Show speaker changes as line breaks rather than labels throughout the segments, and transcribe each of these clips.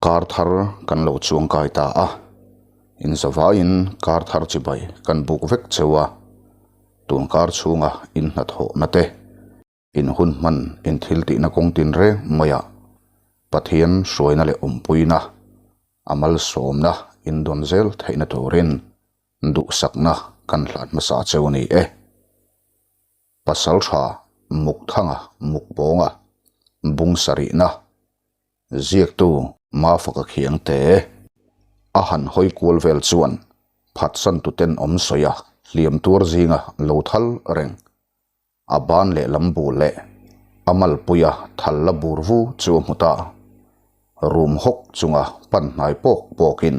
Kar thar kan lo chuangkai ta a, inzavaiin kar thar chibai kan buk vek cheu a, tun kar chhunga in hnathawhna te, in hun hman in thil tihna kawng tin reng maiah Pathian hruaina leh awmpuina a malsawmna in dawn zel theihna turin duhsakna kan hlan hmasa cheu a ni e. Pasaltha Mukthanga Mukpawnga bung sarihna Ziaktu Mafaka Khiangte a han hawi kual vel chuan phatsan tuten awm sawi a hliam tuar zinga lo thal reng. A ban lehlam bul leh a malpuia thal la bur vu chu a hmu ta. Rum hawk chunga pan hnai pawk pawkin,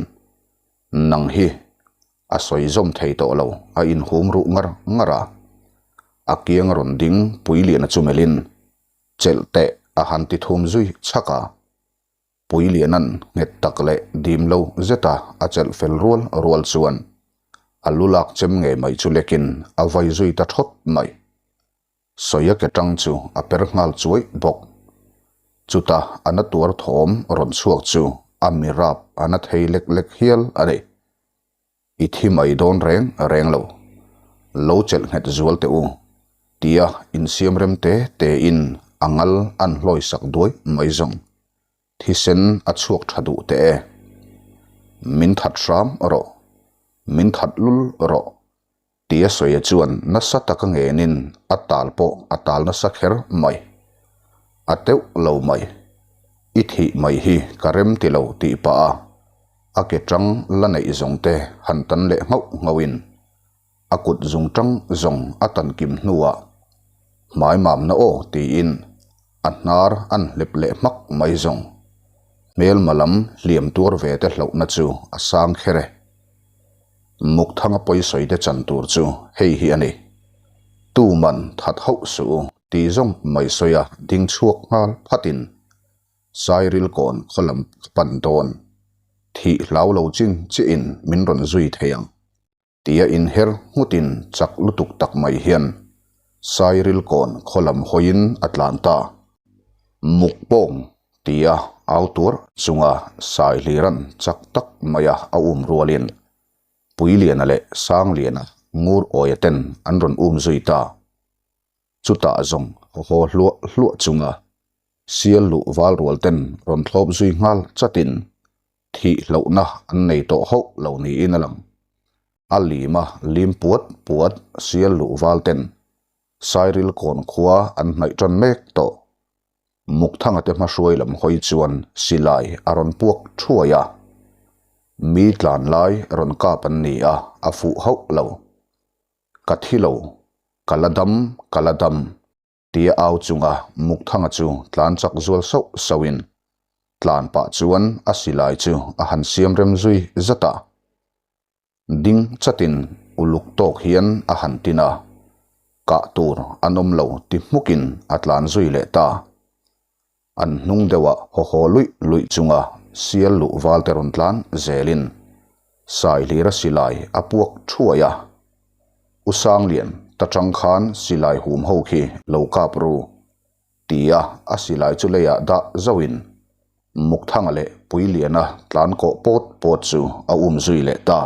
Nang hi a sawi zawm thei tawh lo, a inhum ruh ngar ngar a. A kiang rawn ding Puiliana chu melhin, Chelh teh a han ti thum zui chhak a. Puiliana'n nghet tak leh dim lo zeta a chelh fel rual rual chuan a lu lak chem ngei mai chu lekin a vai zui ta thawt mai. Sawia ke tang chu a per nghal chuai bawk. Chuta a na tuar thawm rawn chhuak chu a mi rap a na thei lek lek hial a ni. I thi mai dawn reng reng lo. Lo chelh nghet zual teh u, tia insiam rem te tein a ngal an hlawi sak duai mai zawng. Thisen a chhuak tha duh teh e. Min that hram rawh. Min that lul rawh, tia sawi chuan nasa taka ngenin a tal pawh a tal nasa kher mai. A teuh lo mai. I thih mai hi ka rem ti lo tih pah a, a ke tang la neih zawng te han tan leh nghauh nghauhin a kut zung tang zawng a tan kim hnuah hmai mamna aw tiin a hnar an hlep leh hmak mai zawng. Hmelma lam hliam tuar ve te hlauhna chu a sang kher e. Mukthanga pawisawi te chan tur chu hei hi a ni. Tuman that hauh suh u ti zawng mai sawi a ding chhuak nghal phatin Sairil kawn khaw lam ka pan dawn. Thih hlau lo chin chiahin min rawn zui thei ang tia inher nghutin chak lutuk tak mai hian Sairil kawn khaw lam hawiin a tlan ta. Mukpawng tia au tuar chunga Saihliran chak tak maia a um rualin Puiliana leh Sangliana ngur awia ten an rawn um zui ta. Chutah zawng haw hluah hluah chunga sial luh val rual ten rawn thlawp zui nghal chatin thih hlauhna an nei tawh hauh lo niin a lang. A lima lim puat puat sial luh val ten Sairil kawn khua an hnaih tan mek tawh. Mukthanga te hmahruai lam hawi chuan silai a rawn puak thuai a. Mi tlan lai rawn kap an ni a, a fuh hauh lo. Ka thi lo, ka la dam, ka la dam, tia au chunga Mukthanga chu tlan chak zual sauh sauhin tlan pah chuan a silai chu a han siam rem zui zat a. Ding chatin uluk tawk hian a han tin a, kah tur an awm lo ti hmukin a tlan zui leh ta. An hnung deuhah haw haw luih luih chunga sial luh val te rawn tlan zelin Saihlira silai a puak thuai a. U Sanglian, ta tang khan silai hum ho khi lo kap ru, tia a silai chu leiah dah zauhin Mukthanga leh Puiliana tlan kawh pawt pawt chu a um zui leh ta.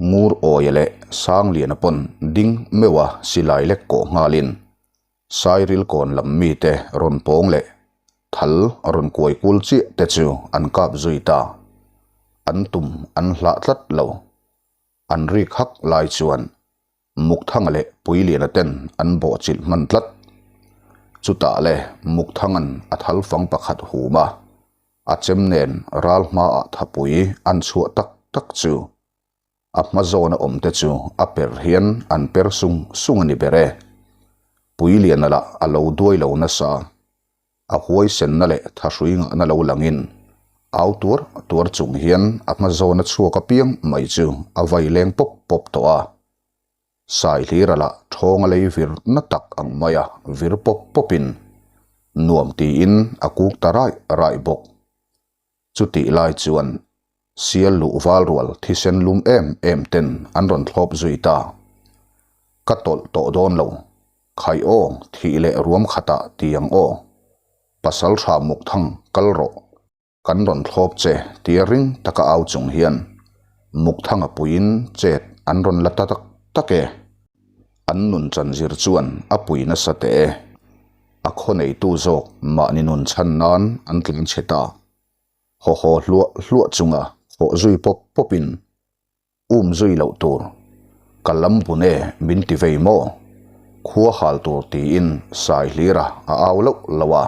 Ngur Awia leh Sangliana pawn ding meuha silai lek kawh nghalin Sairil kawn lam mite rawn pawng leh thal rawn kuai kul chiah te chu an kap zui ta. An tum an hlah tlat lo. An rik hak lai chuan Mukthanga leh Puiliana ten an bawhchilh hman tlat. Chutah le Mukthanga'n a thal fang pakhat hum a, a chem nen ral hmaah thapui an chhuah tak tak chu A hma zawna awm te chu a per hian an per sung sung a ni ber e. Puiliana lah a lo duai lo nasa. A huaisenna leh thahrui ngahna lo langin au tuar tuar chung hian a hma zawna chhuak apiang mai chu a vai leng pawp pawp tawh a. Saihlira lah thawnga lei vir na tak ang maia vir pawp pawpin nuam tiin a kuk ta raih raih bawk. Chutih lai chuan sial luh val rual thisen lum em em ten an rawn thlawp zui ta. Ka tawlh tawh dawn lo, khai aw thih leh ruam khatah ti ang aw. Pasal tha muk thang kal rawh. Kan rawn thlawp che tia ring taka au chung hian Mukthanga puiin chet an rawn la ta tak tak e. An nun chan zir chuan a pui nasa teh e. A khaw neitu zawk mahni nun chhan nan an tlan chhe ta. Haw haw hluah hluah chunga khawh zui pawp pawpin Um zui loh tur. Ka lam bun e min ti vei maw? Khua hal tur tiin sai hlir a a au loh loh a.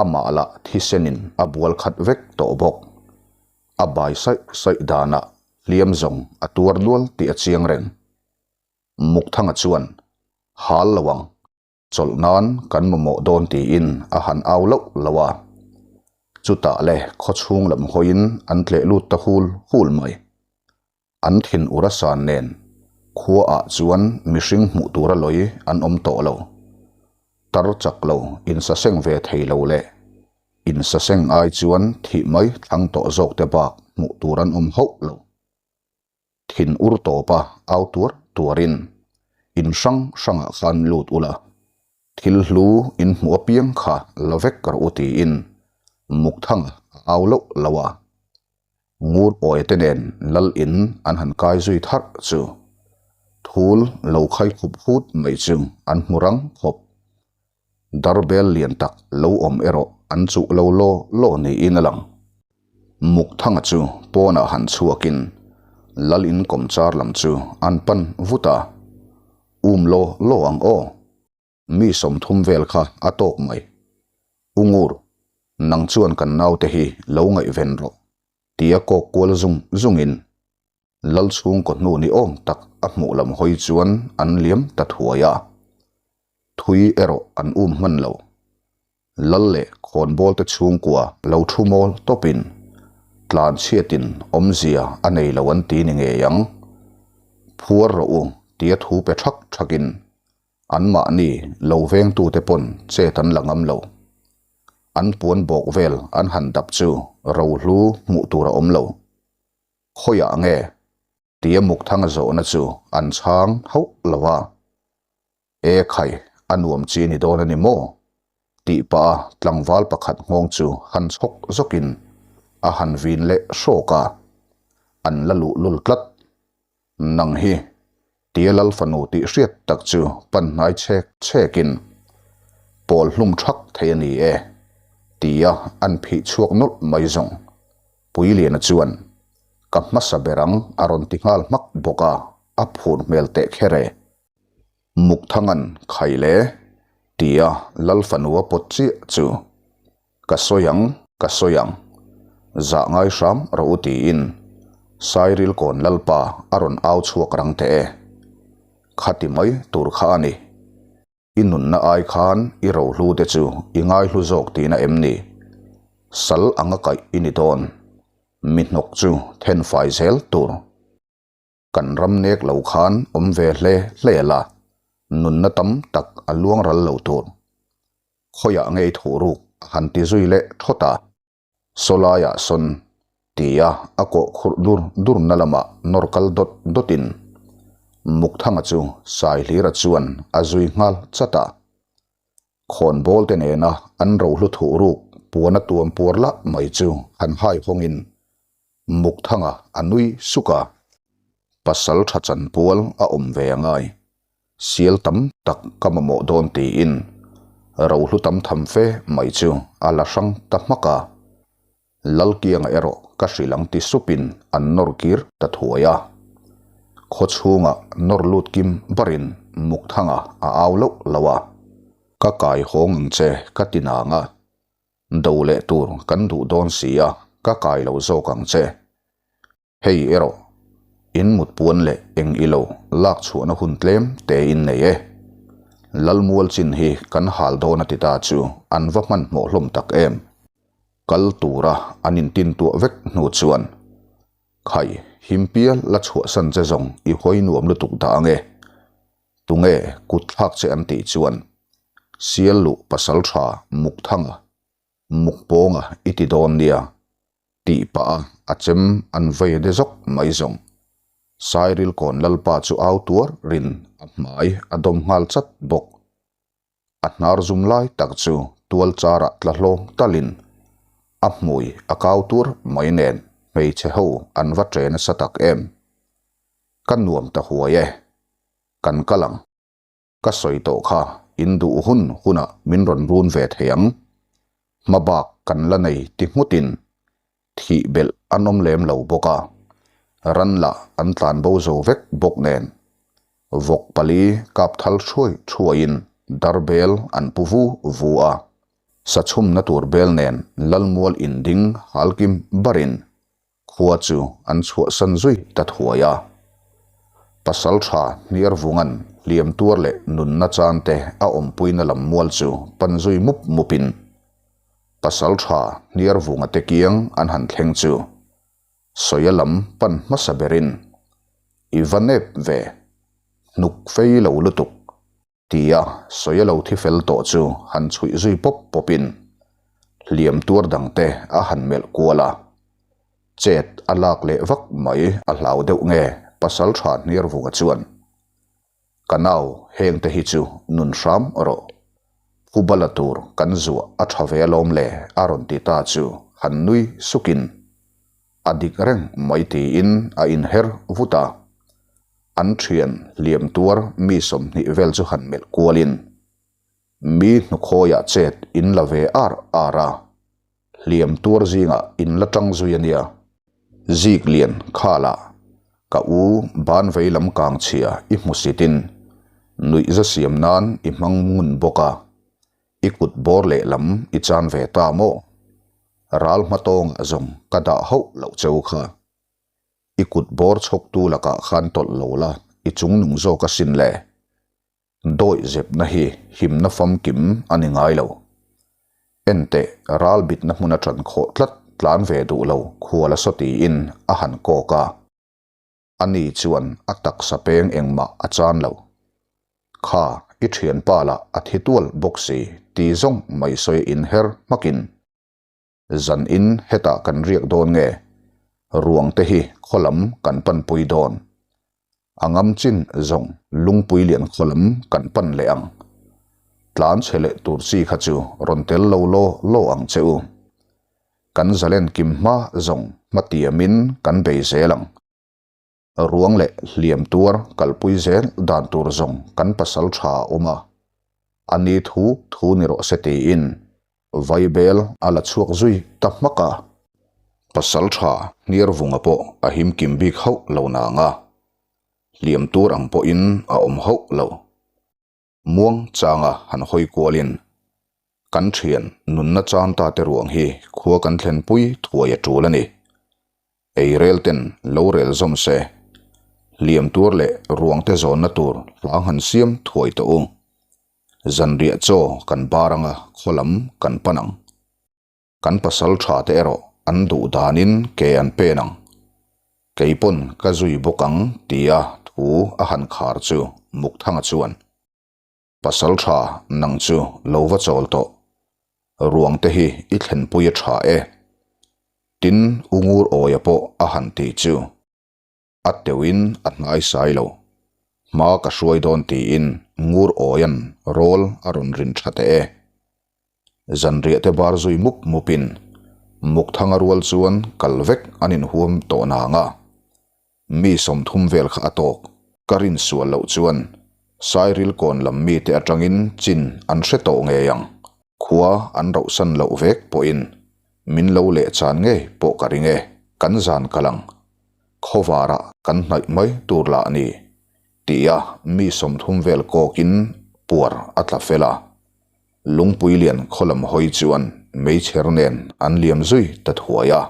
Amah lah thisenin a bual khat vek tawh bawk. A bai saih saih danah hliam zawng a tuar nual tih a chiang reng. Mukthanga chuan, Hal lo ang. Chawlh nan kan mamawh dawn tiin a han au loh loh a. Chutah le khawchhung lam hawiin an tleh lut ta hul hul mai. An thin ur a san nen khuaah chuan mihring hmuh tura lawi an awm tawh lo. Tar chak lo, insaseng ve thei lo leh insaseng ai chuan thih mai thlang tawh zawk te bak hmuh tur an awm hauh lo. Thin ur tawpa au tuar tuarin in hrang hrangah khan lut ula, thil hlu in hmuh apiang kha la vek rawh u tiin Mukthanga a au loh loh a. Ngur awi te nen lal in an han kai zui tharh chu thul lo khai khup hut mai chu an hmu rang khawp. Darbel lian tak lo awm erawh an chuh lo law law niin a lang. Mukthanga chu pawnah han chhuakin lal in kawmchar lam chu an pan vut a, Um law law ang aw, mi 30 vel kha a tawk mai. U Ngur, nang chuan kan naute hi lo ngaihven rawh, tia kawk kual zung zungin Lal chhungkaw hnu ni awm tak a hmuh lam hawi chuan an liam ta thuai a, thui erawh an um hman lo. Lal leh khawnbawl te chhungkua lo thu mawl tawpin tlan chhiatin awmzia a nei lo an ti ni ngei ang. Phuar rawh u tia thu pe thak thakin anmahni lo vengtute pawn chet an la ngam lo. An puan bawk vel an han dap chu rohlu hmuh tur a awm lo. Khawiah nge? tia Mukthanga zawhna chu an chhang hauh lo a. E khai, a nuam chi ni dawn a ni maw? tih pah a tlangval pakhat nghawng chu han chhawk zawkin a han vin leh hrawk a, an la luh lul tlat. Nang hi tia Lal fanu tih hriat tak chu pan hnai chhek chhekin pawl hlum thak thei a ni e tia an phih chhuak nawlh mai zawng. Puiliana chuan, Ka hmasa ber ang a rawn ti nghal hmak bawk a, a phur hmel teh kher e. Mukthangan khai le tia Lal fanu a pawt chiah chu, Ka sawi ang, ka sawi ang. Zah ngai hram rawh u tiin Sairil kawn Lalpa a rawn au chhuak rang teh e. Khati mai tur kha a ni. I nunna ai khan i rohlu te chu i ngaihlu zawk tihna em ni? Sal anga kaih i ni dawn. Mi hnawk chu then fai zel tur. Kan ram nek lo khan awm ve hle hle la, nunna tam tak a luang ral lo tur. Khawiah ngei thuh ruk a han ti zui leh thawt a. Sawlaiah sawn tia a kawh khurh dur durna lamah nawr kal dawt dawtin Mukthanga chu Saihlira chuan a zui nghal chat a. Khawnbawl te nena an rohlu thuh ruk puana tuam puar lah mai chu han hai hawngin Mukthanga a nui suk a. Pasal tha chanpual a awm ve a ngai. Sial tam tak ka mamawh dawn tiin rohlu tam tham fe mai chu a la hrang ta hmak a. Lalkianga erawh ka hrilh ang ti supin an nawr kir ta thuai a. Khaw chhungah nawr lut kim barin Mukthanga a au loh loh a. Ka kai hawng ang che ka ti nang a. Do leh tur kan duh dawn si a, ka kai lo zawk ang che. Hei erawh, in mut puan leh eng ilo lak chhuahna hun tlem te in nei e. Lalmual chin hi kan hal dawn a ti ta chu an va hmanhmawh hlawm tak em. Kal tura an intintuah vek hnu chuan, Khai, himpial la chhuahsan che zawng i hawi nuam lutuk dah ang e. Tunge kut thlak che an tih chuan, Sial luh pasal tha Mukthanga, Mukpawnga i ti dawn nia. Tih pah a a chem an vei de zawk mai zawng. Sairil kawn Lalpa chu au tuar rin a hmai a dawm nghal chat bawk. A hnar zum lai tak chu tual charah tla hlawng talin. A hmui a kau tur mai nen hmeichhe ho an va ṭe nasa tak em. Ka nuam ta huai e. Kan kal ang. Ka sawi tawh kha in duh hun hunah min rawn run ve thei ang. Hma bak kan la nei ti nghutin thih belh an awm lem lo bawk a, ran lah an tlan bo zo vek bawk nen. Vawk pali kap thal thuai thuaiin darbel an pu vu vu a, sa chhumna tur bel nen Lalmual inding halkim barin Khua chu an chhuahsan zui ta thuai a. Pasaltha Hniarvunga'n hliam tuar leh nunna chante a awmpuina lam mual chu pan zui mup mupin Pasaltha Hniarvunga te kiang an han thleng chu Sawia lam pan hmasa berin, I va nep ve, hnuk fei lo lutuk. Tia sawi a lo thi fel tawh chu han chhuih zui pawp pawpin hliam tuar dangte a han melh kual a. Chet a lak leh vak mai a hlau deuh nge pasal tha Hniarvunga chuan, Ka nau hengte hi chu nun hram rawh. Phu bala tur kan zuah a tha ve alawm le a rawn ti ta chu han nui sukin a dik reng mai tiin a inher vut a. An thian hliam tuar mi 20 vel chu han melh kualin mi hnukhawiah chet in la ve ar ar a, hliam tuar zingah in la tang zui a nia. Zik lian khala ka u ban vei lam kang chhia i hmusitin nuihza siam nan i hmang ngun bawk a, i kut bawr lehlam i chan ve ta maw? Ral hmatawngah zawng ka dah hauh loh cheu kha. I kut bawr chhawktu lakah khan tawlh lo la, i chungnung zawk asin le. Dawih zepna hi himna famkim a ni ngai lo. Enteh, ral bitna hmun a ṭan khawh tlat tlan ve duh lo khual a saw tiin a han kawk a. Ani chuan a taksa peng engmah a chan lo. Kha, i ṭhianpa lah a thi tual bawk si ti zawng mai sawi inher hmakin. Zan in hetah kan riak dawn nge? Ruang te hi khaw lam kan pan pui dawn. A ngam chin zawng lungpui lian khaw lam kan pan leh ang. Tlan chhe leh tur chi kha chu rawn tel lo law law ang che u. Kan zalen kim hma zawng hmatiamin kan bei zel ang. Ruang leh hliam tuar kalpui zel dan tur zawng kan pasal tha a awm a, a ni thu thu ni rawh se tiin Vaibel a la chhuak zui ta hmak a. Pasal tha Hniarvunga pawh a him kim bik hauh lo nang a, hliam tur ang pawhin a awm hauh lo. Muang changa han hawi kualin kan thian nunna chan ta te ruang hi khua kan thlenpui thuai a tul a ni. Ei rel ten lo rel zawm se, hliam tur leh ruang te zawnna tur hlang han siam thuai tawh u. Zanriah chaw kan bar anga khaw lam kan pan ang. Kan pasal tha te erawh an duh danin ke an pen ang. Kei pawn ka zui bawk ang tia thu a han khar chu Mukthanga chuan, Pasal tha nang chu lo va chawl tawh. Ruang te hi i thlenpui a tha e. Tin, U Ngur Awia pawh a han ti chu. A teuhin a hnai sai lo. Hma ka hruai dawn tiin Ngur Awia'n rawl a rawn rin tha teh e. Zanriah te bar zui mup mupin Mukthanga rual chuan kal vek an inhuam tawh nang a. Mi 30 vel kha a tawk. Ka rin sual loh chuan Sairil kawn lam mite atangin chin an hre tawh ngei ang. Khua an rohsan loh vek pawhin min lo leh chan ngei pawh ka ring e. Kan zan kal ang. Khawvarah kan hnaih mai tur lah a ni, tia mi 30 vel kawkin puar a tla fel a. Lungpui lian khaw lam hawi chuan meichher nen an liam zui ta thuai a.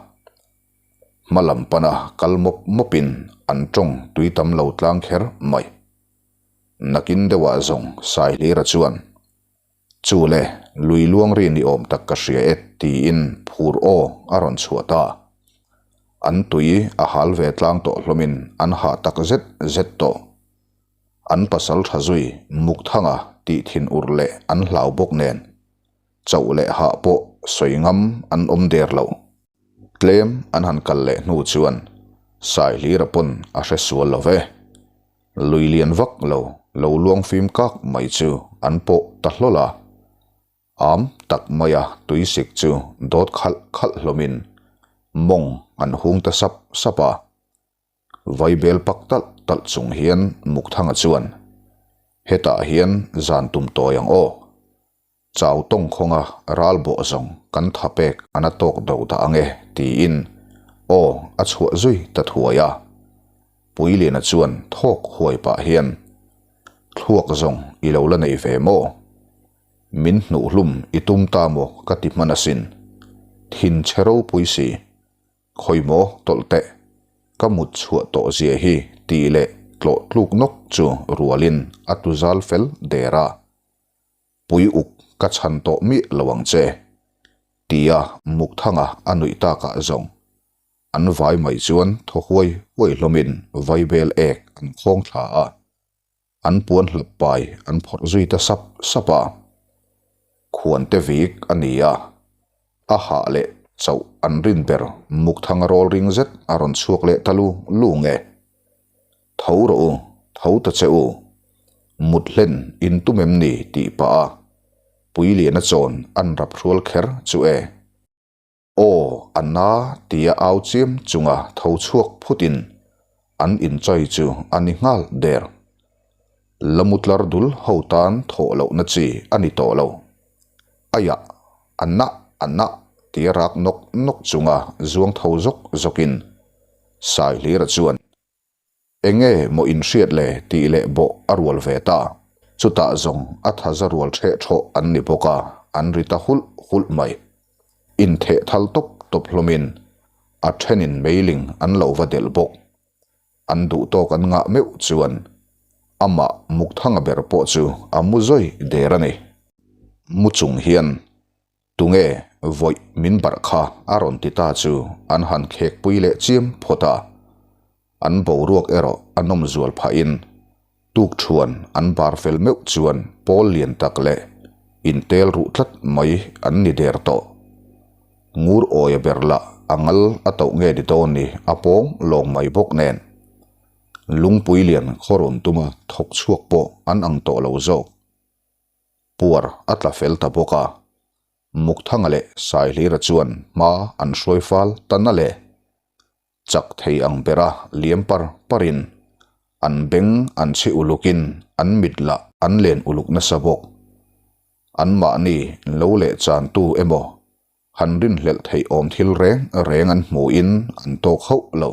Hma lam pana kal mawp mawpin an tawng tui tam lo tlang kher mai. Nakin deuhah zawng Saihlira chuan Chu le, lui luang ri ni awm tak ka hria e tiin phur aw a rawn chhuah ta. An tui a hal ve tlang tawh hlawmin an hah tak zet zet tawh. An pasal tha zui Mukthanga tih thin ur leh an hlau bawk nen chauh leh hah pawh sawi ngam an awm der lo. Tlem an han kal leh hnu chuan Saihlira pawn a hre sual lo ve. Lui lian vak lo, lo luang fim kak mai chu an pawh ta hlawl a. Am tak maia tuisik chu dawt khalh khalh hlawmin mawng an hung ta sap sap a. Vaibel pak talh talh chung hian Mukthanga chuan, Hetah hian zan tum tawi ang aw. Chau tawng khawnga ral bawh zawng kan tha pek an a tawk do dah ang e, tiin aw a chhuah zui ta thuai a. Puiliana chuan thawk huai pah hian, Thluak zawng i lo la nei ve maw? Min hnuhhlum i tum ta maw ka ti hman asin. Thin chhe ropui si. Khawi maw tawlh teh, ka mut chhuah tawh zia hi tih leh tlawh tluk nawk chu rualin a tu zal fel der a. Pui uk ka chhan tawh miah lo ang che, tia Mukthanga a nuih takah zawng an vai mai chuan thaw huai huai hlawmin vaibel ek an khawng thla a, an puan hlap pai an phawrh zui ta sap sap a. Khuante vik a ni a, a hah leh chauh an rin ber Mukthanga rawl ring zet a rawn chhuak leh ta lu lu nge. Tho rawh u, tho ta che u. Mut hlen in tum em ni tih pah a Puiliana chawn an rap hrual kher chu e. Aw, a na tia au chiam chunga tho chhuak phutin an inchai chu a ni nghal der. La mutlar dul ho tan thawh lohna chi a ni tawh lo. Aiah, a na, a na tia rak nawk nawk chunga zuang tho zawk zawkin Saihlira chuan, Enge maw in hriat le tih leh bawh a rual ve ta. Chutah zawng a thaza rual ṭheh ṭhawh an ni bawk a, an ri ta hulh hulh mai. Intheh thal tawp tawp hlawmin a ṭhenin meiling an lo va delh bawk. An duh tawk an ngah meuh chuan amah Mukthanga ber pawh chu a mu zawi der a ni. Mu chung hian Tunge vawih min barh kha a rawn ti ta chu an han khek pui leh chiam phawt a. An boruak erawh a nawm zual phahin tukṭhuan an bar fel meuh chuan pawl lian tak leh intel ruh tlat mai an ni der tawh. Ngur awia ber lah a ngal a toh nge ni dawn ni a pawng lawng mai bawk nen. Lungpui lian khaw rawn tuma thawk chhuak pawh an ang tawh lo zawk. Puar a tla fel ta bawk a, Mukthanga leh Saihlira chuan hma an hruai fal ta na le. Chak thei ang bera liam par parin an beng an chhi ulukin an mit lah an len uluk nasa bawk. Anmahni lo leh chantu emaw han rinhlelh theih awm thil reng reng an hmuhin an tawk hauh lo.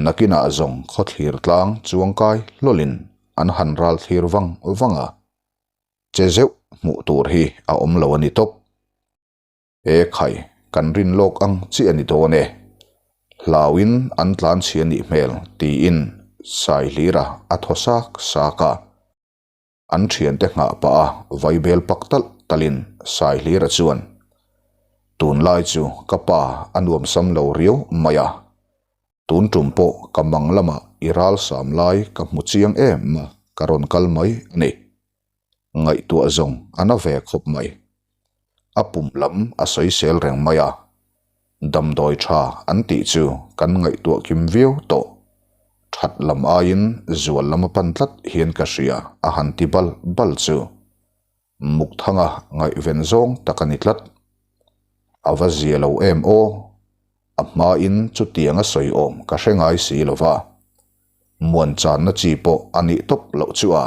Nakinah zawng khawthlir tlang chuangkai hlawlin an han ral thlir vang vang a, che zeuh hmuh tur hi a awm lo a ni tawp. E khai, kan rin lawk ang chiah a ni dawn e. Hlauin an tlan chhi a nih hmel tiin Saihlira a thaw sak sak a. An thiante nghah pah a vaibel pak talh talhin Saihlira chuan, Tunlai chu ka pa a nuamsam lo riau mai a, tun tum pawh ka mang lamah i ral sam lai ka hmu chiang em a, ka rawn kal mai a ni. Ngaihtuah zawng a na ve khawp mai. A pum lam a sawisel reng mai a, Damdawi tha an tih chu kan ngaihtuah kim viau tawh. That lam aiin zual lam a pan tlat hian ka hria a han ti bal bal chu. Mukthanga ngaihven zawng tak a ni tlat. A va zia lo em aw. A hmain chutiang a sawi awm ka hre ngai si lo va. Muan channa chi pawh a nih tawp loh chu a.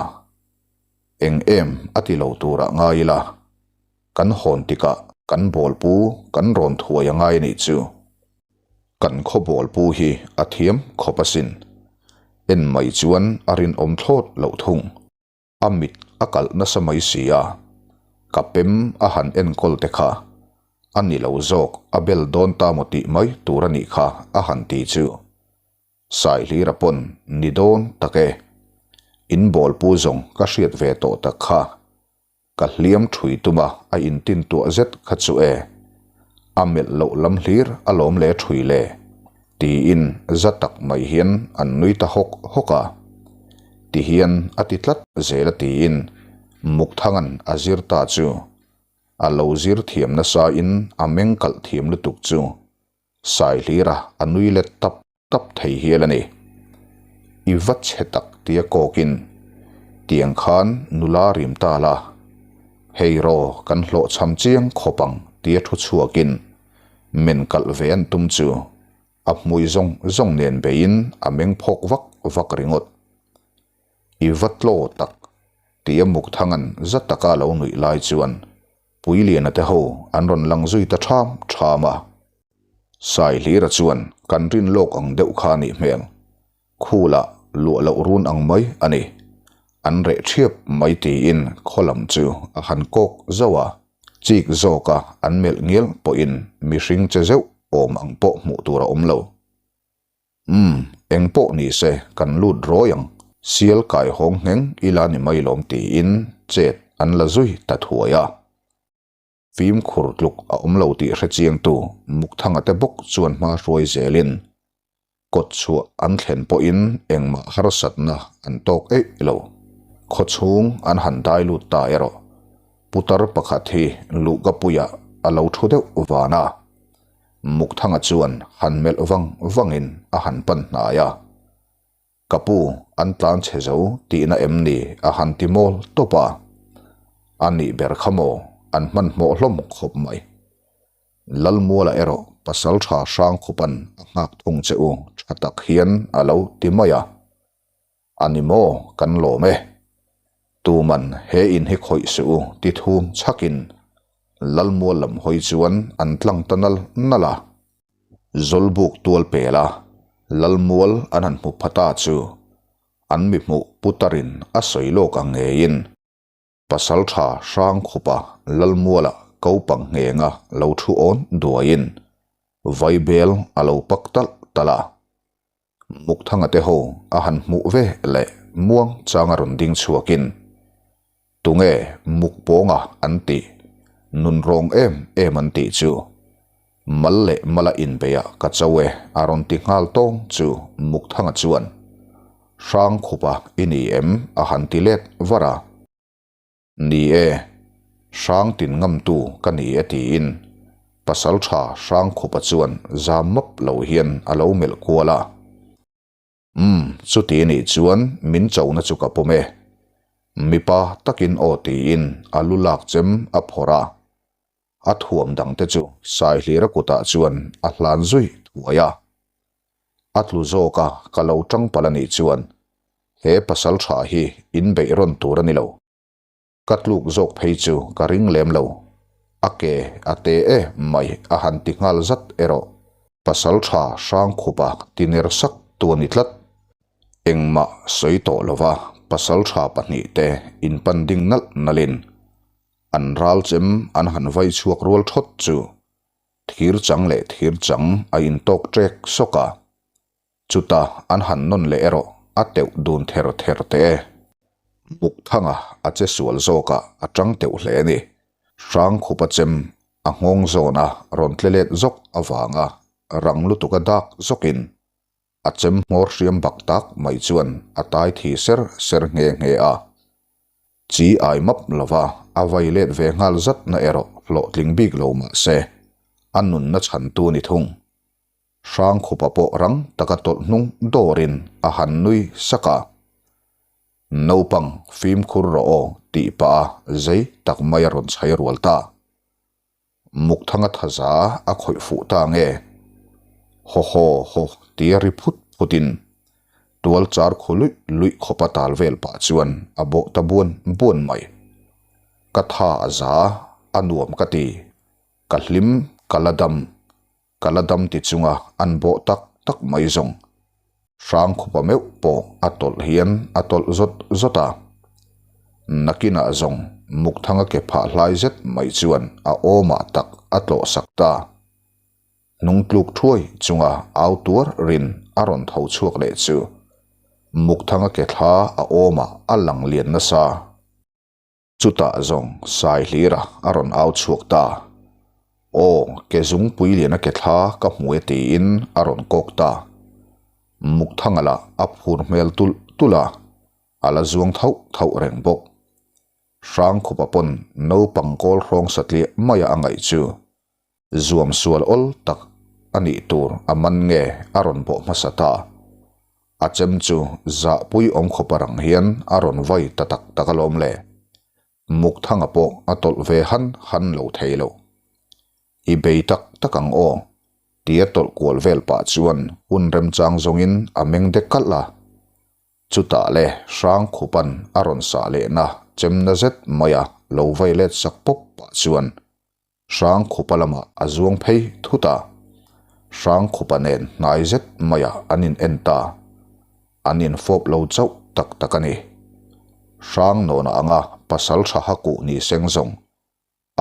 Eng em a ti lo turah ngai ila. Kan hawn tikah kan bawlpu kan rawn thuai a ngai a nih chu. Kan khaw bawlpu hi a thiam khawp asin. En mai chuan a rinawm thlawt loh thung. A mit a kalh nasa mai si a, ka pem a han enkawl te kha a ni lo zawk a bel dawn ta maw tih mai tur a nih kha a han ti chu. Saihlira pawn ni dawn tak e. In bawlpu zawng ka hriat ve tawh tak kha. Ka hliam thui tum a, a intin tuah zet kha chu e. A melh loh lam hlir a lawm le thui le, tiin za tak mai hian an nui ta hawk hawk a. Ti hian a ti tlat zel a tiin Mukthanga'n a zir ta chu a lo zir thiam nasa in a meng kalh thiam lutuk chu Saihlira a nui let tap tap thei hial a ni. I va chhe tak tia kawkin tiang khan nula rim ta la. Hei raw kan hlawhchham chiang khawp ang tia thu chhuakin men kalh ve an tum chu a hmui zawng zawng nen beiin a meng phawk vak vak ringawt. I va tlaw tak tia Mukthanga'n za taka lo nuih lai chuan Puiliana te ho an rawn lang zui ta ṭham ṭham a. Saihlira chuan kan rin lawk ang deuh kha a nih hmel. Khula luah loh run ang mai a ni. An reh ṭhiap mai tiin khaw lam chu a han kawk zauh a, chik zawka an melh ngial pawhin mihring che zeuh awm ang pawh hmuh tur a awm lo. Umm, eng pawh ni se kan lut rawi ang, sial kai hawng ngheng ila ni mai lawm tiin chet an la zui ta thuai a. Fimkhur tluk a awm lo tih hre chiangtu Mukthanga te bawk chuan hma hruai zelin kawt chhuah an thlen pawhin engmah harsatna an tawk eih lo. Khawchhung an han dai lut ta erawh putar pakhat hi luhkapuiah a lo thu deuh van a. Mukthanga chuan han melh vang vangin a han pan hnai a. Ka pu, an tlan chhe zo tihna em ni a han ti mawl tawp a. A nih ber kha maw, an hmanhmawh hlawm khawp mai. Lalmuala erawh pasal tha hrang khupan a nghak thung che u tha tak hian a lo ti mai a. A ni maw, kan lawm e. Tuman he in hi khawih suh u ti thum chhakin Lalmual lam hawi chuan an tlang ta nal nal a. Zawlbuk tual pela Lalmual an han hmu pha ta chu an mi hmuh putarin a sawi lawk ang ngeiin Pasaltha Hrangkhupa Lalmuala kopang nghenga lo thu awn duaiin Vaibel a lo pak talh talh a. Mukthanga te ho a han hmuh ve leh muang changa rawn ding chhuakin, Tunge Mukpawnga an tih, nunrawng em em an tih chu? Mal leh mala inbeiah ka cho e a rawn ti nghal tawng chu Mukthanga chuan, Hrangkhupa i ni em? a han ti let var a. Ni e, hrang tin ngamtu ka ni e tiin Pasaltha Hrangkhupa chuan zam map lo hian a lo melh kual a. Umm, chuti nih chuan min chona chu ka pawm e. Mipa takin aw tiin a lu lak chem a phawrh a. A thuam dangte chu Saihlira kutah chuan a hlan zui thuai a. A tlu zawk a, ka lo tang palh a nih chuan he pasal tha hi in beih rawn tur a ni lo. Ka tluk zawk phei chu ka ring lem lo. A ke a te e mai a han ti nghal zat erawh. Pasal tha hrang khupa ti ner sak tu a ni tlat. Engmah sawi tawh lova pasal tha pahnihte in pan ding nalh nalhin an ral chem an han vai chhuak rual thawt chu Thir chang leh thir chang a intawk ṭek sawk a, chuta an han nawn leh erawh a teuh dun ther ther teh e. Mukthanga a che sual zawkah a ṭang teuh hle a ni. Hrangkhupa chem a nghawng zawna rawn tle let zawk avanga rang lutuka dak zawkin A chem hmawr hriam bak tak mai chuan a tai thi ser ser nghe nghe a. Chi ai map lova a vai let ve nghal zat na erawh hlawhtling bik lo mah se, a nunna chhantu ni thung. Hrangkhupa pawh rang taka tawlh hnung dawrin a han nui sak a. Naupang fimkhur rawh aw tih pah a zei tak mai a rawn chhai rual ta. Mukthanga thaza a khawih fuh ta nge? Haw haw haw tia ri phut phutin tual char khu luih luih khawpa tal vel pah chuan a bawh ta buan buan mai. Ka tha a za, a nuam ka ti. Ka hlim, ka la dam. Ka la dam ti chunga an bawh tak tak mai zawng. Hrangkhupa meuh pawh a tawlh hian a tawlh zawt zawt a. Nakinah zawng Mukthanga ke phah hlai zet mai chuan a awmah tak a tlawh sak ta. Hnungtluk thuai chunga au tuar rin a rawn tho chhuak leh chu Mukthanga ke thla a awmah a lang lian nasa. Chutah zawng Saihlira a rawn au chhuak ta. Aw, ke zungpui liana ke thla ka hmu e tiin a rawn kawk ta. Mukthanga lah a phur hmel tulh tulh a, a la zuang thauh thauh reng bawk. Hrangkhupa pawn naupang kawl hrawng satliah maia a ngaih chu Zuam sual awl tak a nih tur a man nge a rawn bawh hmasa ta. A chem chu zahpui awm khawpa rang hian a rawn vai ta tak tak alawm le. Mukthanga pawh a tawlh ve han han lo thei lo. I bei tak tak ang aw, tia tawlh kual vel pah chuan hun remchang zawngin a meng dek kalh a. Chutah le Hrangkhupan a rawn sah lehna chemna zet maia lo vai let sak pawp pah chuan Hrangkhupa lamah a zuang phei thut a. Hrangkhupa nen hnai zet maiah an in en ta. An in fawp lo chauh tak tak a ni. Hrangnawna anga pasal tha hakuh ni seng zawng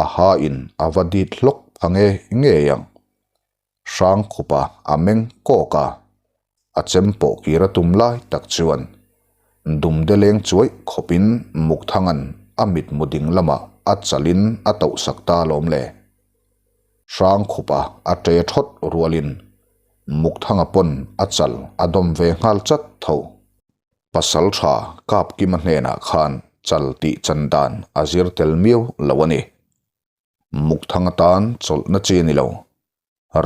a ha in a va dit hlawk pha nge ngei ang. Hrangkhupa a meng kawk a, a chem pawh kir a tum lai tak chuan dumde leng chuaih khawpin Mukthanga'n a mitmu ding lamah a chalin a tauhsak ta alawm le. Hrangkhupa a ṭe ṭhawt rualin Mukthanga pawn a chal a dawm ve nghal chat tho. Pasalṭha Kapkima hnenah khan chal tih chan dan a zir tel miau lo a ni. Mukthang atan chawlhna chi a ni lo.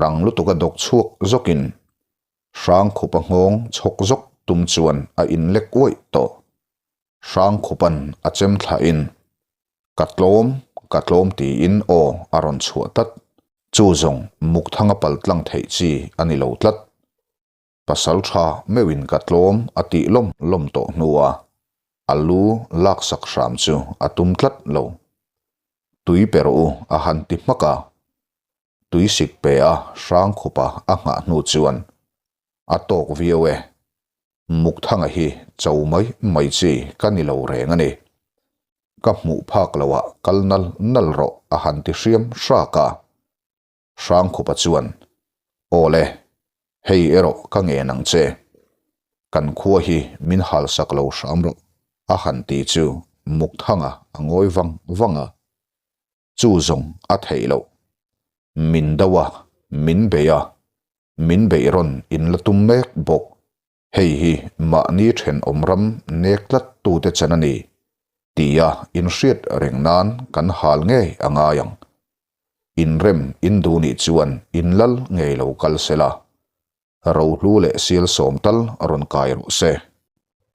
Rang lutuk a dawk chhuak zawkin Hrangkhupa nghawng chhawk zawk tum chuan a inlek uaih tawh. Hrangkhupa'n a chem thlahin, Ka tlawm, ka tlawm tiin aw a rawn chhuah tlat. Chu zawng Mukthanga paltlang theih chi a ni lo tlat. Pasal tha meuhin ka tlawm a tih lawm lawm tawh hnua a lu laksak hram chu a tum tlat lo. Tui pe rawh u a han ti hmak a. Tui sik pe a hrang khupa a nghah hnu chuan a tawk viau e. Mukthanga hi cho mai mai chi ka ni lo reng a ni. Ka hmuh phak loah kal nal nal rawh a han ti hriam hrak a. Hrangkhupa chuan, Aw le, hei erawh ka ngen ang che. Kan khua hi min halsak lo hram rawh, a han ti chu Mukthanga a ngawi vang vang a. Chu zawng a theih loh. Min do a, min bei a, min beih rawn in la tum mek bawk. Hei hi mahni thenawm ram nek tlat tute chan a ni tia inhriat reng nan kan hal ngei a ngai ang. Inrem in duh nih chuan inlal ngei lo kal se la, rohlu leh sial sawm tal rawn kai rawh se.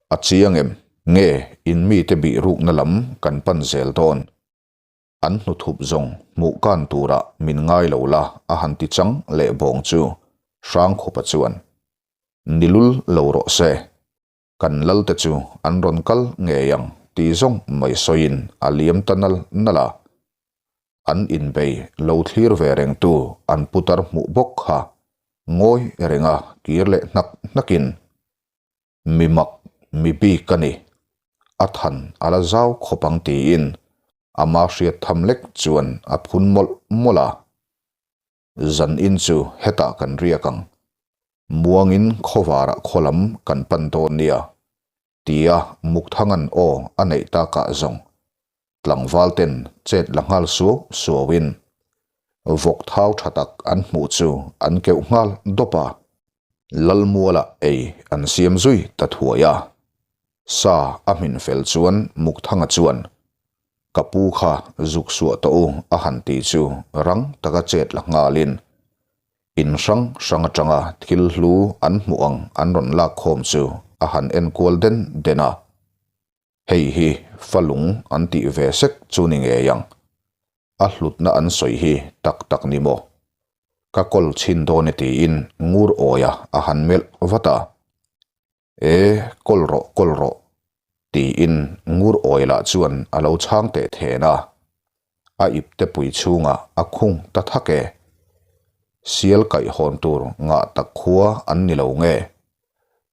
A chiang em? Nge in mite bih rukna lam kan pan zel dawn? An hnuthup zawng hmuh kan turah min ngai lo la a han ti chang leh bawng chu Hrangkhupa chuan, Ni lul lo rawh se, kan lalte chu an rawn kal ngei ang ti zawng mai sawiin a liam ta nal nal a. An inbei lo thlir ve rengtu an putar hmuh bawk kha ngawi renga kir leh hnak hnakin, Mi mak, mi bik a ni. A than a la zau khawp ang tiin ama hriat tham lek chuan a phun mawlh mawlh a. Zan in chu hetah kan riak ang. Muangin khawvarah khaw lam kan pan dawn nia, tia Mukthanga'n aw a neih takah zawng Tlangval ten chet la nghal suau suauin vawk thau tha tak an hmuh chu an keuh nghal dawp a. Lalmualah ei an siam zui ta thuai a. Sa a hmin fel chuan Mukthanga chuan, Ka pu kha zuk suah tawh u a han ti chu rang taka chet la nghalin in hrang hrang atanga thil hlu an hmuh ang an rawn lak khawm chu a han enkual den den a. Hei hi falung an tih ve sek chu ni ngei ang. A hlutna an sawi hi tak tak ni maw? Ka kawl chhin dawn e tiin ngur awia a han melh vat a. E, kawl rawh, kawl rawh, tiin ngur awi lah chuan a lo chhang teh then a. A ipte pui chhungah a khung ta thak e. Sial kaih hawn tur ngah tak khua an ni lo nge?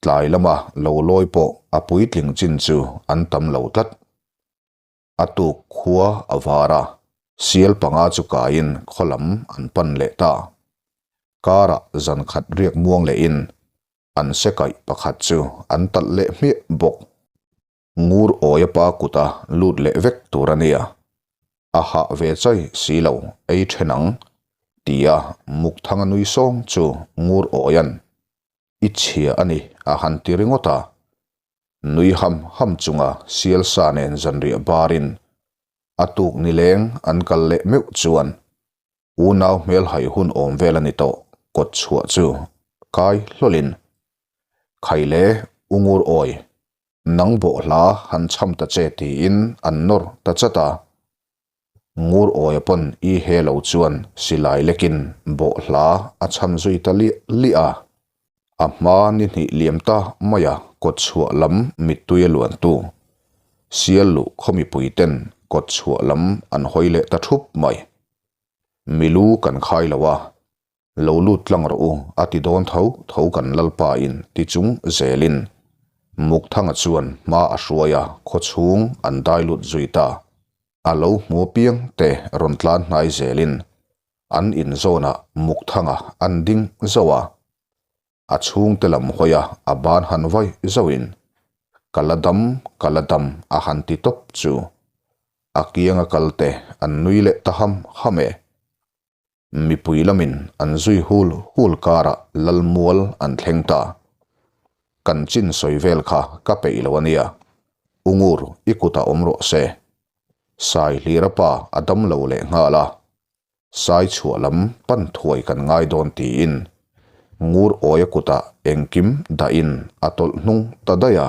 Tlai lama lo lawi pawh a puitling chin chu an tam lo tlat. A tuk khua a var a, sial panga chu kaiin khaw lam an pan leh ta. Karah zan khat riak muang lehin an se kaih pakhat chu an talh leh hmiah bawk. Ngur awia pa kuta lut leh vek tur a nia. A hah ve chai si lo ei then ang, tia Mukthanga nui sawng chu Ngur awia'n i chhia a ni a han ti ringawt a. Nui ham ham chunga sialsa nen zanriah barin a tuk nileng an kal leh meuh chuan unau hmelhai hun awm vel a ni tawh kawt chhuah chu kai hlawlin Khaile u Ngur awi, nang bawhhla han chham ta che tiin an nawr ta chat a. Ngur awia pawn i he lo chuan silai lekin bawhhla a chham zui ta liah liah a. A hma ni hnih liam ta maia kawtchhuah lam mittui a luantu sial luh khaw mipui ten kawtchhuah lam an hawi leh ta thup mai. Milu kan khai lo a, Lo lut tlang rawh u, a ti dawn tho tho kan Lalpa in ti chung zelin Mukthanga chuan hma a hruai a, khawchhung an dai lut zui ta. A lo hmu apiang te rawn tlan hnai zelin an in zawnah Mukthanga an ding zauh a. A chhungte lam hawi a, a ban han vai zauhin, Ka la dam, ka la dam a han ti tawp chu a kianga kalte an nui leh ta ham ham e. Mipui lamin an zui hul hul karah Lalmual an thleng ta. Kan chin sawi vel kha ka peih lo a nia. U Ngur, i kutah awm rawh se. Sai hlira pa a dam lo leh nghal a. Sai chhuah lam pan thuai kan ngai dawn tiin Ngur awia kutah engkim dahin a tawlh hnung ta daih a.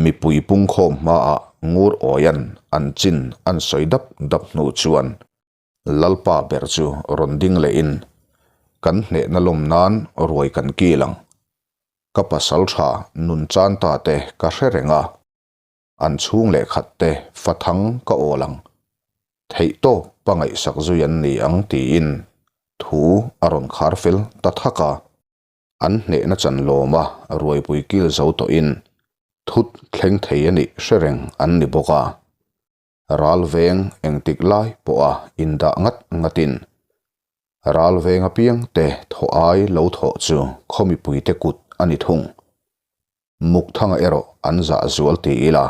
Mipui pungkhawm hmaah Ngur awian an chin an sawi dap dap hnu chuan Lalpa ber chu rawn ding lehin, Kan hnehna lawm nan ruai kan kil ang. Ka pasal tha nun chan ta te ka hre reng a, an chhung leh khat te fathang ka awl ang. Theih tawp pa ngaihsak zui an ni ang tiin thu a rawn khar fel ta thak a. An hnehna chan lawma ruaipui kil zo tawhin thut thleng thei a nih hre reng an ni bawk a. Ral veng engtik lai pawha indah ngat ngatin ral veng apiang te thawh ai lo thawh chu khaw mipuite kut a ni thung. Mukthanga erawh an zah zual ti ila,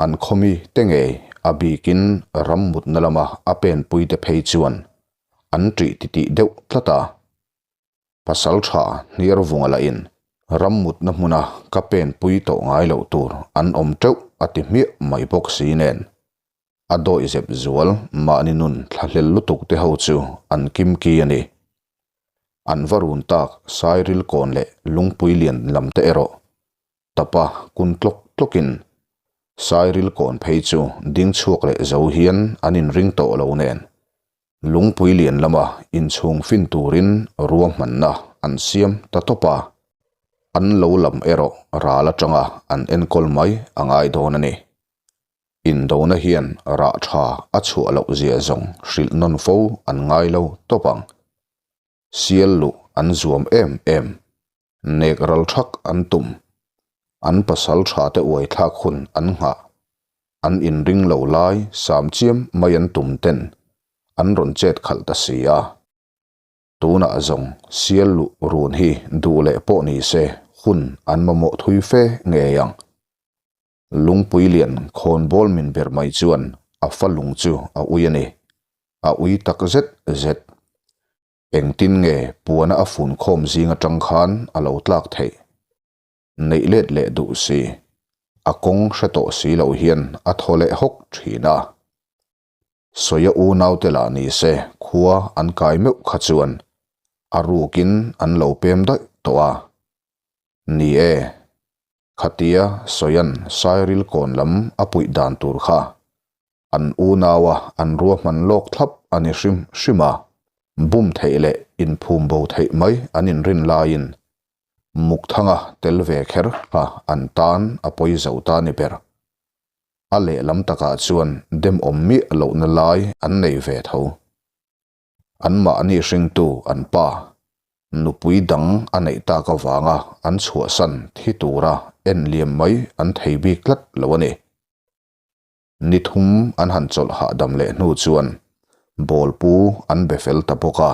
an khawmi te ngei a bikin ram mutna lama a penpuite phei chuan an ṭih titih deuh tlat a. Pasal tha hniar vunga lahin ram mutna hmuna ka pen pui tawh ngai loh tur an awm teuh a ti hmiah mai bawk si nen. A dawih zep zual mahni nun thlahlel lutuk te ho chu an kim ki a ni. An va run tak Sairil kawn leh Lungpui lian lam te erawh tapa kun tlawk tlawkin Sairil kawn phei chu ding chhuak leh zo hian an inring tawh lo nen Lungpui lian lama inchhung fin turin ruahmanna an siam ta tawp a, an lo lam erawh ral atanga an enkawl mai a ngai dawn a ni. Indona hian rah tha a chhuah loh zia zawng hrilh nawn fo an ngai lo tawp ang. Sial luh an zuam em em. Nek ral thak an tum. An pasal tha te uai thlak hun an nghah. An inring lo lai sam chiam mai an tum ten an rawn chet khalh ta si a. Tunah zawng sial luh run hi duh leh pawh ni se hun an mamawh thui fe ngei ang. Lungpui lian khawnbawl min ber mai chuan a fa lung chu a ui a ni. A ui tak zet zet. Engtin nge puana a fun khawm zing atang khan a lo tlak theih? Neih let leh duh si, a kawng hre tawh si lo hian a thaw leh hawk thin a. Sawia unaute lah ni se khua an kai meuh kha chuan a rukin an lo pem daih tawh a. Ni e, khatia Sawian Sairil kawn lam a puih dan tur kha An unaua an ruahman lawk thlap a ni hrim hrim a, bum theih leh inphum bo theih mai an inrin laiin Mukthanga tel ve kher kha an tan a pawi zo ta ni ber. A lehlam takah chuan demawm miah lohna lai an nei ve tho. Anmahni hringtu an pa, nupui dang a neih tak avanga an chhuahsan thi tura en liam mai an thei bik tlat lo a ni. Ni thum an han chawlh hahdam leh hnu chuan bawlpu an be fel ta bawk a,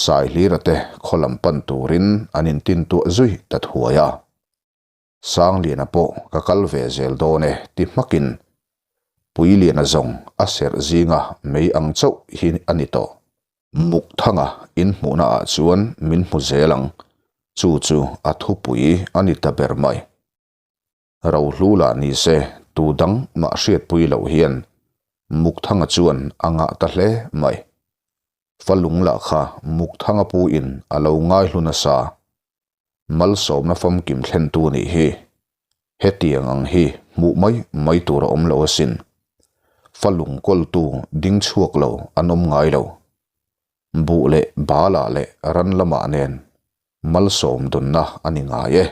Saihlira te khaw lam pan turin an intintuah zui ta thuai a. Sangliana pawh ka kal ve zel dawn e ti hmakin Puiliana zawng a serh zinga mei ang chauh hi a ni tawh. Mukthanga inhmuhna ah chuan min hmu zel ang, chu chu a thupui a ni ta ber mai. Rohlu lah ni se tu dang mah hriatpui loh hian Mukthanga chuan a ngah ta hle mai. Falung lah kha Mukthanga pu in a lo ngai hlu nasa. Malsawmna famkim thlentu nih hi. Hetiang ang hi hmuh mai mai tur a awm lo asin. Fa lungkawltu ding chhuak lo an awm ngai lo. Buh leh balah leh ran lamah nen malsawm dawnna a ni ngai e.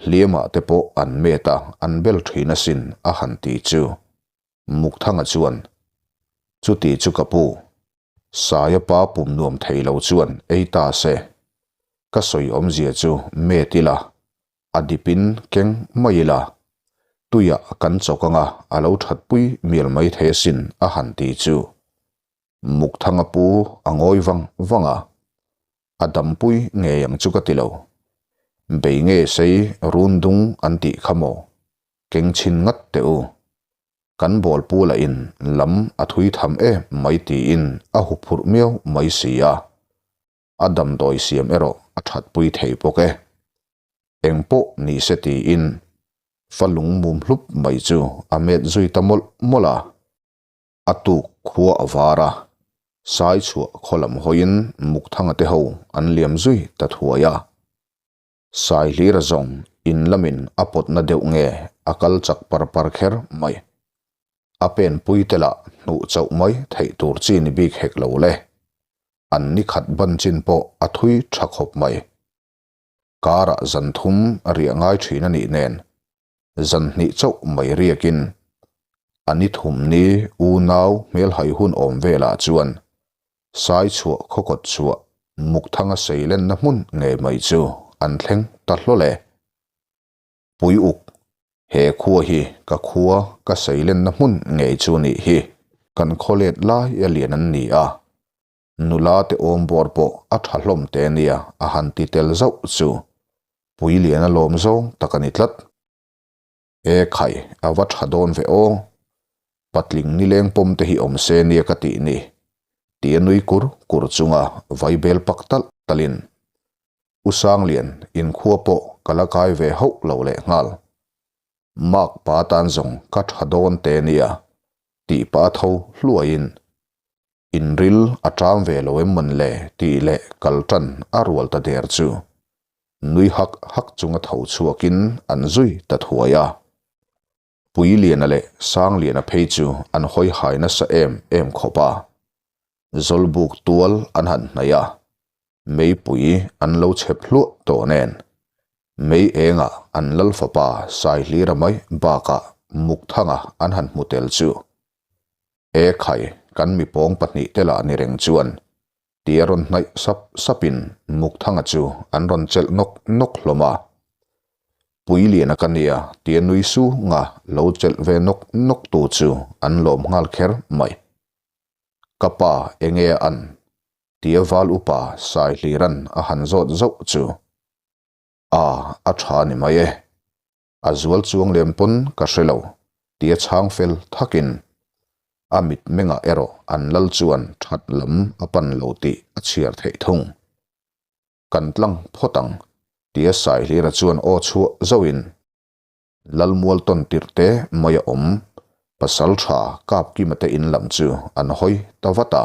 Hliamah te pawh an met a, an bel thin asin a han ti chu. Mukthanga chuan, Chuti chu ka pu, Saia pa pum nuam thei lo chuan ei ta se. Ka sawi awmzia chu met ila, a dipin keng mai ila, tuiah kan chawk anga a lo thatpui mial mai thei asin a han ti chu. Mukthanga pu a ngawi vang vang a, a dampui ngei ang chu ka ti lo. Bei nge sei run dung an tih kha maw? Keng chhin ngat teh u. Kan bawlpu lah in lam a thui tham em mai tiin a huphurh miau mai si a. A damdawi siam erawh a thatpui thei bawk e. Eng pawh ni se tiin fa lung mum hlup mai chu a met zui ta mawlh mawlh a. A tuk khua a var a, sai chhuah khaw lam hawiin Mukthanga te ho an liam zui ta thuai a. Sai hlira zawng in lamin a pawtna deuh nge a kal chak par par kher mai. A penpui te lah hnuh chauh mai theih tur chi ni bik hek lo le. An ni khat ban chin pawh a thui tha khawp mai. Karah zan thum a riah ngai thin a nih nen zan hnih chauh mai riakin a ni thum ni unau hmelhai hun awm velah chuan sai chhuah khawkawt chhuah Mukthanga seilenna hmun ngei mai chu an thleng ta hlawl e. Pui uk, he khua hi ka khua ka seilenna hmun ngei chu nih hi kan khawlet lai a lian an ni a, Nula te awm bawr pawh a tha hlawm te nia a han ti tel zauh chu Puiliana lawm zawng tak a ni tlat. E khai, a va tha dawn ve aw. Patling nileng pawm te hi awm se nia ka tih ni tia nui kur kur chunga vai bel pak talh talhin U Sanglian inkhua pawh ka la kai ve hauh lo lehnghal. Mark pa tan zawng ka tha dawn te nia tih pa tho hluaiin Inril a ṭam ve lo em mawn le tih leh kal ṭan a rual ta der chu nui hak hak chunga tho chhuakin an zui ta thuai a. Puiliana leh Sangliana phei chu an hawi hai nasa em em khawp a. Zawlbuk tual an han hnaih a, meipui an lo chhep hluah tawh nen mei engah an lal fapa Saihlira mai bakah Mukthanga an han hmu tel chu E khai, kan mi pawng pahnihte lah ni reng chuan tia rawn hnaih sap sapin Mukthanga chu an rawn chelh nawk nawk hlawm a. Puiliana ka nia tia nui sunga lo chelh ve nawk nawk tu chu an lawm nghal kher mai. Ka pa enge a an? tia val upa Saihliran a han zawt zauh chu a a tha ni mai e. A zual chuang lem pawn ka hre lo, tia chhang fel thakin a mitmengah erawh an lal chuan that lam a pan lo tih a chhiar theih thung. Kan tlang phawt ang, tia Saihlira chuan aw chhuah zauhin Lalmual tawn tirh te mai a awm, pasal tha Kapkima te in lam chu an hawi ta vat a.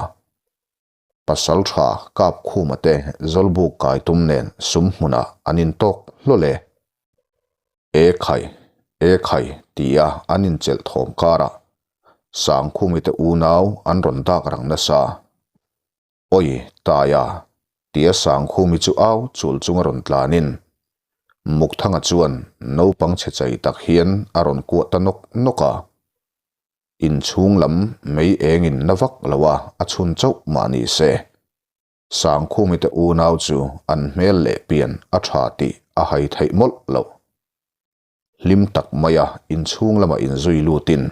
Pasal tha Kapkhuma te Zawlbuk kai tum nen sum hmunah an intawk hlawl e. E khai, e khai tia an inchelh thawm karah Sangkhumi te unau an rawn dak rang nasa. Awi, Taia, tia Sangkhumi chu au chul chunga rawn tlanin Mukthanga chuan naupang chhe chei tak hian a rawn kuah ta nawk nawk a. Inchhung lam mei engin na vak lo a, a chhun chauh mah ni se. Sangkhumi te unau chu an hmel leh pian a tha tih a hai theih mawlh loh. Hlim tak maia inchhung lama inzui lutin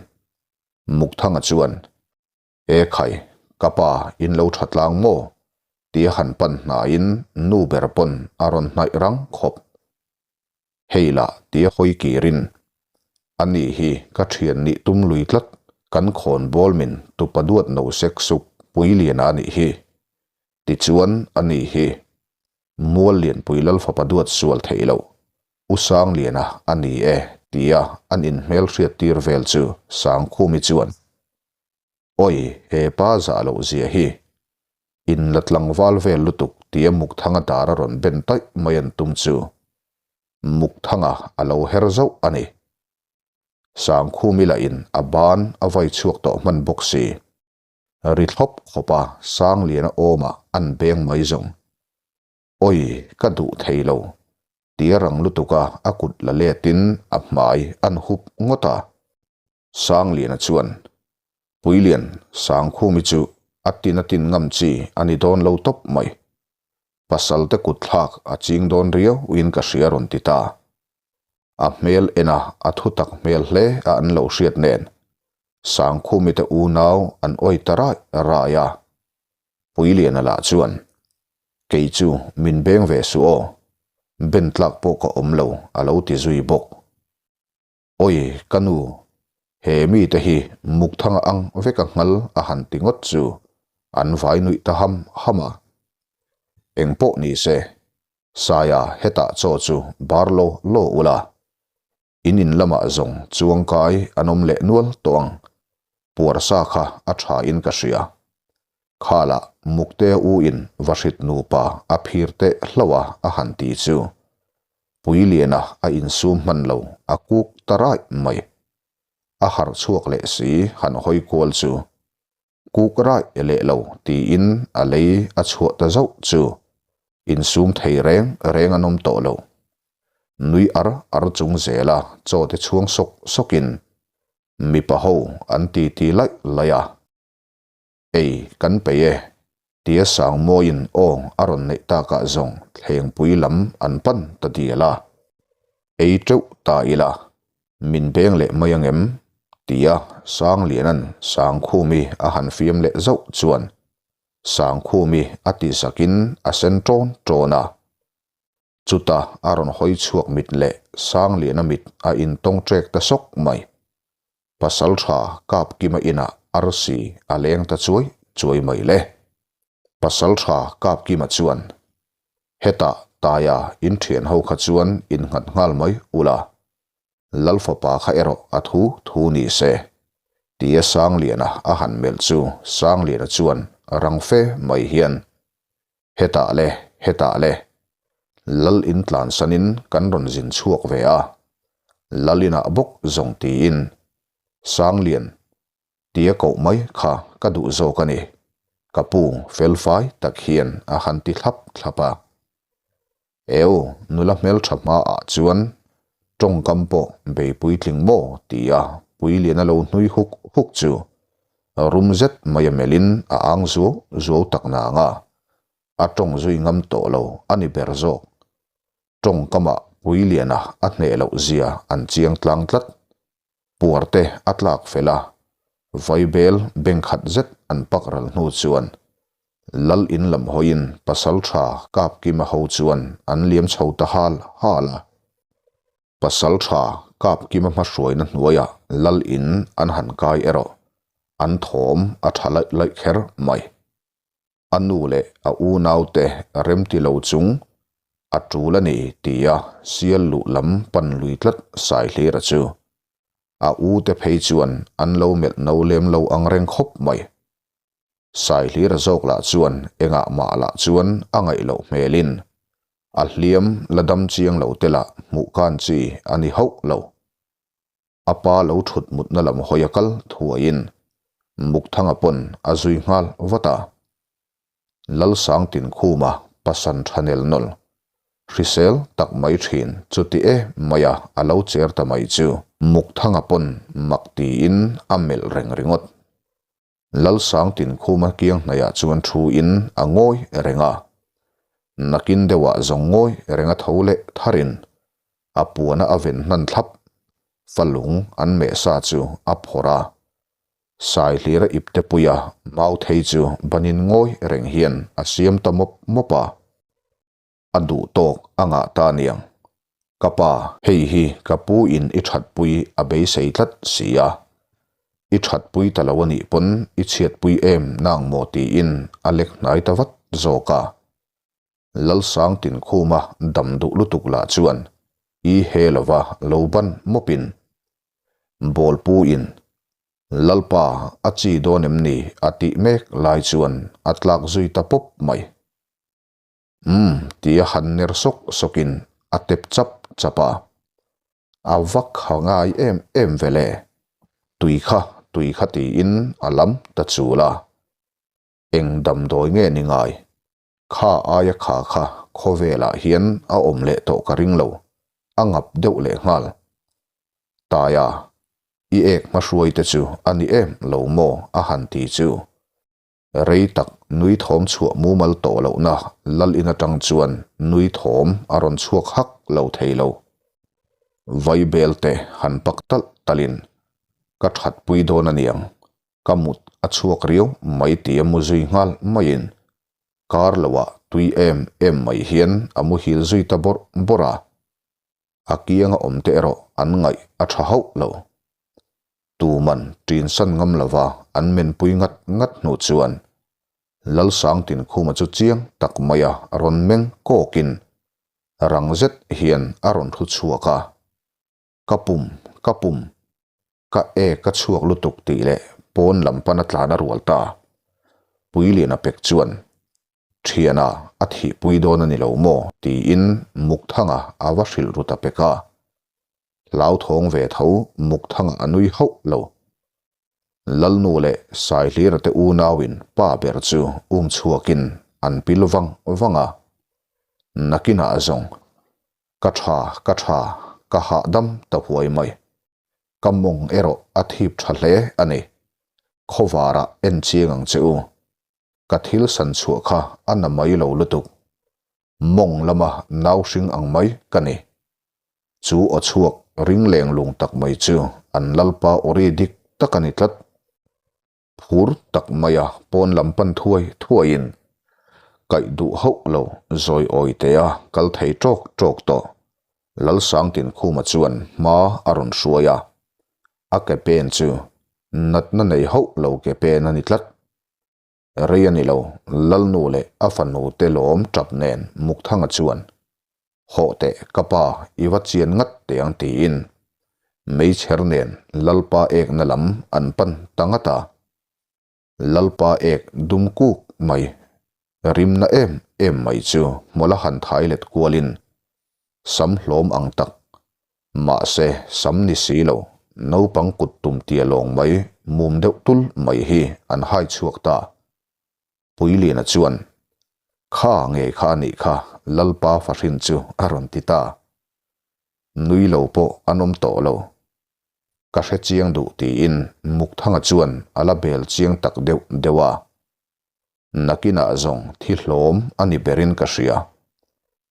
Mukthanga chuan, E khai, ka pa in lo tha tlang maw? tia han pan hnaiin nu ber pawn a rawn hnaih rang khawp. Hei lah tia hawi kirin, A ni hi ka thian nih tum lui tlat, kan khawn bawl min tupa duat no sek suk pui lian a nih hi. Tichuan a ni hi mual lianpui lal fapa duat sual theih loh U Sangliana a ni e tia an inhmel hriat tir vel chu Sangkhumi chuan, Awi he pa zah loh zia hi In la tlangval vel lutuk tia Mukthanga dar a rawn ben taih mai an tum chu Mukthanga a lo her zauh a ni. Sangkhumi lahin a ban a vai chhuak tawh hman bawk si. Ri thlawp khawpa Sangliana awmah an beng mai zawng. Awi, ka duh thei lo, tia rang lutuka a kut la letin a hmai an hup ngawt a. Sangliana chuan, Puilian, Sangkhumi chu a tin a tin ngam chi a ni dawn lo tawp mai. Pasal te kut thlak a ching dawn riauin ka hria rawn ti ta. A hmel ena a thu tak hmel hle a an lo hriat nen, Sangkhumi te unau an awi ta raih raih a. Puiliana lah chuan, Kei chu min beng ve suh aw, ben tlak pawh ka awm lo a lo ti zui bawk. Awi ka nu, he mite hi mukthanga ang veka nghal a han ti ngawt chu an vai nuih ta ham ham a. Eng pawh ni se, Saia hetah chaw chu bar law law ula, In in lamah zawng chuangkai an awm leh nual tawh ang. Puarsa kha a tha in ka hria. Khalah Muktea u in Vahrit nupa a phir teh hlauh a a han ti chu. Puiliana a insum hman lo a kuk ta raih mai. A harh chhuak leh si han hawi kual chu. Kuk raih leh lo tiin a lei a chhuah ta zauh chu insum thei reng reng an awm tawh lo. Nui ar ar chung zela chaw te chhuang sawk sawkin mipa ho an ti ti laih laih a. Ei kan peih e tia Sangmawiin aw a rawn neih takah zawng thlengpui lam an pan ta dial a. Ei teuh ta ila Min beng leh mai angem? tia Sangliana'n Sangkhumi a han fiam leh zauh chuan Sangkhumi a tihsakin a sen ṭawn ṭawn a. Chuta a rawn hawi chhuak mit leh Sangliana mit a intawng ṭek ta sawk mai. Pasalṭha Kapkima inah arsi a leng ta chuai chuai mai le. Pasalṭha Kapkima chuan, Hetah Taia in ṭhian ho kha chuan innghat nghal mai ula, Lal fapa kha erawh a thu thu ni se, tia Sangliana a han melh chu Sangliana chuan rang fe mai hian, Hetah le, hetah le, Lal in tlansanin kan rawn zin chhuak ve a, Lal inah bawk zawng tiin Sanglian, Tia koh mai kha ka duh zawk a ni, ka pu felfai tak hian a han ti thlap thlap a. Eu, nula hmeltha hmaah chuan tawngkam pawh bei puitling maw tia Puiliana lo hnui huk huk chu rum zet mai a melhin a ang zuau zuau tak nang a, a tawng zui ngam tawh lo a ni ber zawk. Tawngkamah Puiliana a hneh loh zia an chiang tlang tlat. Puar te a tlak fel a, vaibel beng khat zet an pak ral hnu chuan Lal in lam hawiin Pasaltha Kapkima ho chuan an liam chho ta hal hal a. Pasaltha Kapkima hmahruaina hnuaiah Lal in an han kai erawh an thawm a tha laih laih kher mai. A nu leh a unaute remti lo chung a tul a ni tia sial luh lam pan lui tlat Saihlira chu a ute phei chuan an lo melh no lem lo ang reng khawp mai. Saihlira zawk lah chuan engah mah lah chuan a ngaih loh hmelin a hliam la dam chiang lo te lah hmuh kan chi a ni hauh lo. A pa lo thut mutna lam hawi a kal thuaiin Mukthanga pawn a zui nghal vat a. Lalsangtin khuma pasan tha nel nawlh, hrisel tak mai thin chuti e maia a lo cher ta mai chu Mukthanga pawn mak tiin a melh reng ringawt. Lalsangtin khuma kiang hnaiah chuan thu in a ngawi reng a, nakin deuhah zawng ngawi reng a tho leh tharin a puana a ven hnan thlap falung an meh sa chu a phawrh a, Saihlira iptepuia mau thei chu banin ngawi reng hian a siam ta mawp mawp a. A duh tawk a ngah ta aniang. Ka pa, hei hi ka pu in i thatpui a beisei tlat si a. I thatpui ta lo a nih pawn i chhiatpui em nang maw tiin a lek hnai ta vat zawk a. Lalsang Tinkhuma dam duh lutuk lah chuan i he lova lo ban mawpin Bawlpu in Lalpa a chi dawn em ni a tih mek lai chuan a tlak zui ta pawp mai. Umm, tia han ner sawk sawkin a tep chap chap a. A va kha ngai em em ve le. Tui kha, tui kha tiin a lam ta chul a. Eng damdawi nge ni ngai? Kha aia kha kha khawvelah hian a awm leh tawh ka ring lo, a ngap deuh leh nghal. Taia, i ek hmahruai te chu a ni em lo maw? a han ti chu. Rei tak nui thawm chhuah mumal tawh lohna lal in atang chuan nui thawm a rawn chhuak hak lo thei lo. Vaibel te han pak talh talhin ka thatpui dawn aniang Ka mut a chhuak riau mai tih a mu zui nghal maiin kar loah tui em em mai hian a muhil zui ta bawrh bawrh a, a kianga awmte erawh an ngaih a tha hauh lo. Tuman ṭinsan ngam lova an menpui ngat ngat hnu chuan Lalsangtinkhuma chu chiang tak maia rawn meng kawkin rang zet hian a rawn thu chhuak a. Ka pum, ka pum, ka e ka chhuak lutuk tih leh pawn lam pana tlan a rual ta. Puiliana pek chuan, Thiana, a thihpui dawn a ni lo maw? tiin Mukthanga a va hrilh ru ta pek a. Hlauthawng ve tho Mukthanga a nui hauh lo. Lalnu leh Saihlira te unauin pa ber chu um chhuakin an pil vang vang a. Nakinah zawng, Ka tha, ka tha, ka hahdam ta huai mai. Ka mawng erawh a thip tha hle a ni. Khawvarah en chiang ang che u. Ka thil san chhuah kha a na mai lo lutuk. Mawng lama nau hring ang mai ka ni. Chu aw chhuak ring leng lung tak mai chu an lalpa awri dik tak a ni tlat. Phur tak maia pawn lam pan thuai thuaiin kaih duh hauh lo zawi awi tea kal thei tawk tawk tawh. Lalsangtinkhuma chuan hma a rawn hruai a, a ke pen chu natna nei hauh lo ke pen a ni tlat. Rei a ni lo, Lalnu leh a fanu te lawm tap nen Mukthanga chuan Hawh teh ka pa i va chian ngat teh ang tiin meichher nen Lalpa ekna lam an pan ta ngat a. Lalpa ek dum kuk mai, rimna em em mai chu hmawla han thai let kualin sam hlawm ang tak, mahse sam ni si lo, naupang kut tum tia lawng mai mum deuh tul mai hi an hai chhuak ta. Puiliana chuan, Kha ngei kha a nih kha, Lalpa fahrin chu a rawn ti ta. Nui lo pawh an awm tawh lo. Ka hre chiang duh tiin Mukthanga chuan a la bel chiang tak deuh deuh a. Nakinah zawng thi hlawm a ni berin ka hria.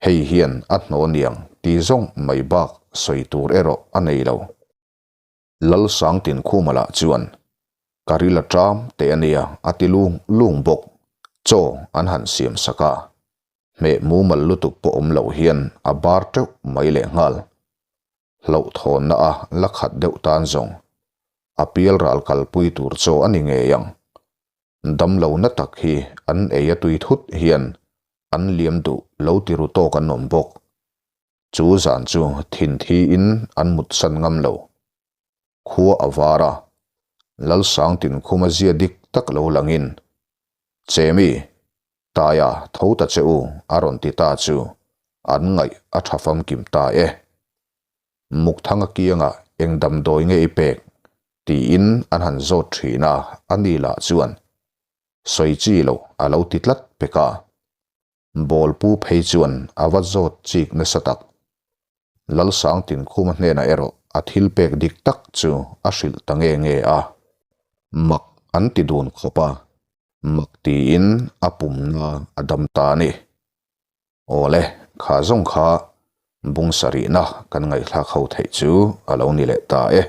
Hei hian a hnaw niang ti zawng mai bak sawi tur erawh a nei lo. Lalsangtinkhuma lah chuan, Ka ril a ṭam teh a nia, a ti lung lung bawk. Chaw an han siam sak a, hmeh mumal lutuk pawh awm loh hian a bar teuh mai lehnghal. Hlauhthawnna a la khat deuh tan zawng, a pial ral kalpui tur chaw a ni ngei ang. Damlo na tak hi an ei a tui thut hian an liam duh lo ti ru tawk an awm bawk. Chu zan chu thin thiin an mutsan ngam lo. Khua a var a, Lalsangtinkhuma zia dik tak lo langin, Chemi, Taia tho ta che u a rawn ti ta chu an ngaih a tha famkim ta e. Mukthanga kiangah eng damdawi nge i pek? tiin an han zawt thin a, ani lah chuan sawi chi loh a lo ti tlat pek a. Bawlpu phei chuan a va zawt chik nasa tak. Lalsangtinkhuma hnenah erawh a thil pek dik tak chu a hrilh ta nge nge a. Mak an ti dun khawp a, mak tiin a pumna a dam ta a ni. Awle, kha zawng kha bung sarihna kan ngaihthlak ho theih chu a lo ni leh ta e.